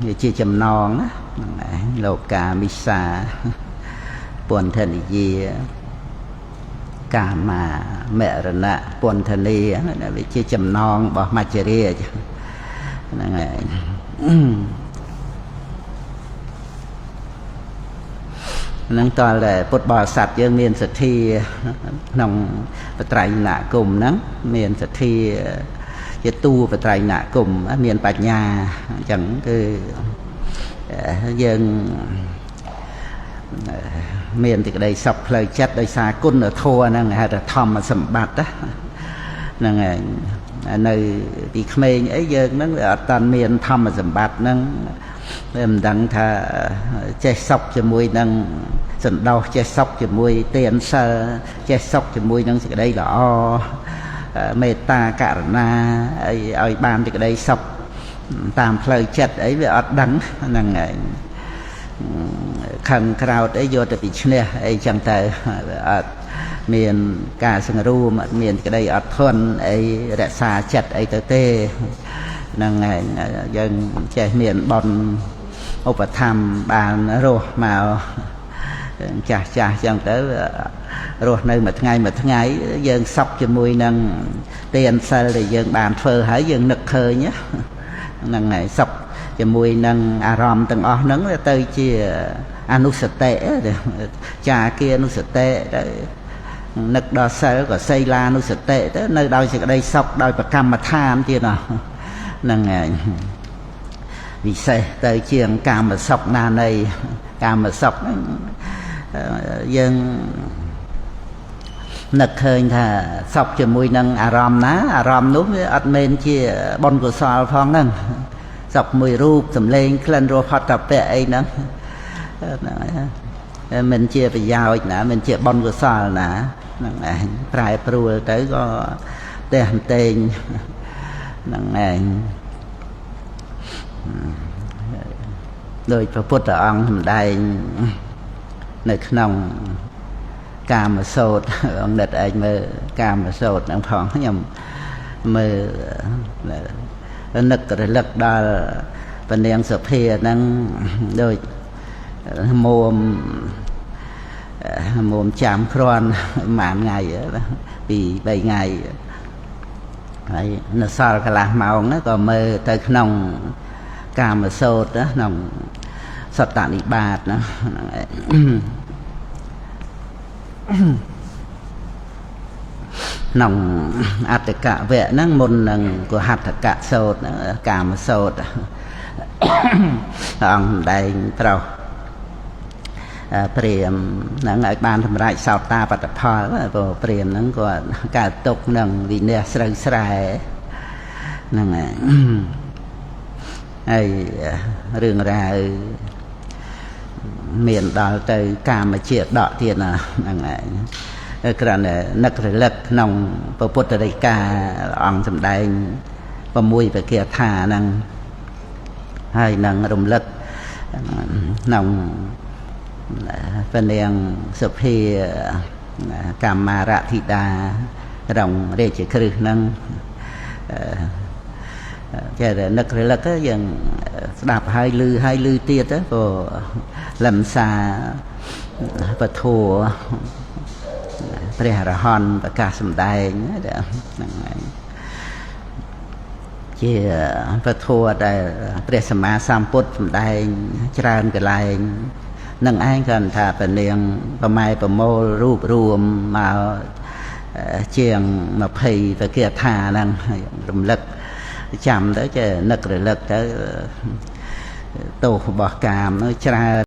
វាជាចំណងណាហ្នឹងឯងលោកកាមិសាពន្ធនិយាកាមាមរណៈពន្ធនីវាជាចំណងរបស់មច្ចរាជហ្នឹងឯងហ្នឹងតើតែពុទ្ធបរិស័ទយើងមានសទ្ធាក្នុងបត្រៃណគមហ្នឹងមានសទ្ធាជាតួបត្រៃណគមមានបញ្ញាអញ្ចឹងគឺយើងមានសេចក្តីសុខផ្លូវចិត្តដោយសារគុណធម៌ហ្នឹងហៅថាធម្មសម្បត្តិហ្នឹងឯងនៅពីក្មេងអីយើងហ្នឹងវាអត់តាន់មានធម្មសម្បត្តិហ្នឹងវាមិនដឹងថាចេះសុខជាមួយនឹងសន្តោសចេះសុខជាមួយទានសិលចេះសុខជាមួយនឹងសេចក្តីល្អមេត្តាករុណាអីឲ្យបានសេចក្តីសុខតាមផ្លូវចិត្តអីវាអត់ដឹងហ្នឹងឯងខឹងក្រោតអីយកទៅពីឈ្នះអីចឹងទៅអត់មានការសង្រួមអត់មានក្តីអត់ធន់អីរក្សាចិត្តអីទៅទេហ្នឹងឯងយើងចេះមានបុណ្យឧបត្ថម្ភបានរស់មកចាស់ចាស់ចឹងទៅរស់នៅមួយថ្ងៃមួយថ្ងៃយើងសុខជាមួយនឹងទានសិលដែលយើងបានធ្វើហើយយើងនឹកឃើញហ្នឹងហើយសុខជាមួយនឹងអារម្មណ៍ទាំងអស់ហ្នឹងទៅជាអនុសតិចាគាអនុសតិទៅនឹកដល់សិលក៏សីលានុសតិទៅនៅដោយសេចក្តីសុខដោយប្រកម្មដ្ឋានទៀតហ្នឹងហើយវិសេសទៅជាងកាមសុខណានៃកាមសុខហ្នឹងយើងនឹកឃើញថាសុខជាមួយនឹងអារម្មណ៍ណាអារម្មណ៍នោះវាអត់មែនជាបុណ្យកុសលផងហ្នឹងសុខមួយរូបសម្លេងក្លិនរសផតពៈអីហ្នឹងមិនជាប្រយោជន៍ណាមិនជាបុណ្យកុសលណាហ្នឹងឯងប្រែប្រួលទៅក៏ផ្ទះផ្ទែងហ្នឹងឯងដោយព្រះពុទ្ធអង្គសម្ដែងនៅក្នុងកាមសោតអង្គនិតឯងមើលកាមសោតហ្នឹងផងខ្ញុំមើលនឹករលឹកដល់ពនាងសុភាហ្នឹងដូចមួមចាំគ្រាន់ប្រហែលថ្ងៃពី3ថ្ងៃហើយនៅសល់កន្លះម៉ោងក៏មើលទៅក្នុងកាមសោតក្នុងសត្វនិបាតណាហ្នឹងឯងក្នុងអត្តកវៈហ្នឹងមុននឹងកហត្ថកសោតកាមសោតអង្គសម្ដែងប្រុសព្រាមហ្នឹងឲ្យបានសម្រេចសោតាបត្តផលព្រោះព្រាមហ្នឹងគាត់កើតទុកនឹងវិន័យស្រូវស្រែហ្នឹងហើយរឿងរ៉ាវមានដល់ទៅកាមជាដកទៀតណាហ្នឹងឯងគ្រាន់តែនឹករលឹកក្នុងពុទ្ធដីកាអង្គសម្ដែង6ពគាថាហ្នឹងហើយនឹងរំលឹកក្នុងពនាងសុភាកម្មារធិតាក្នុងរាជគ្រឹះហ្នឹងចេះតែនឹករលឹកយើងស្ដាប់ហើយឮហើយឮទៀតក៏លំសាពធัวព្រះអរហន្តប្រកាសសម្ដែងហ្នឹងឯងជាពធัวដែលព្រះសម្មាសម្ពុទ្ធសម្ដែងច្រើនកន្លែងនឹងឯងគាត់ថាពនាងប្រម៉ែប្រមូលរូបរួមមកជាង20ពគាថាហ្នឹងរំលឹកចាំទៅចេះនឹករលឹកទៅទោសរបស់កាមនោះច្រើន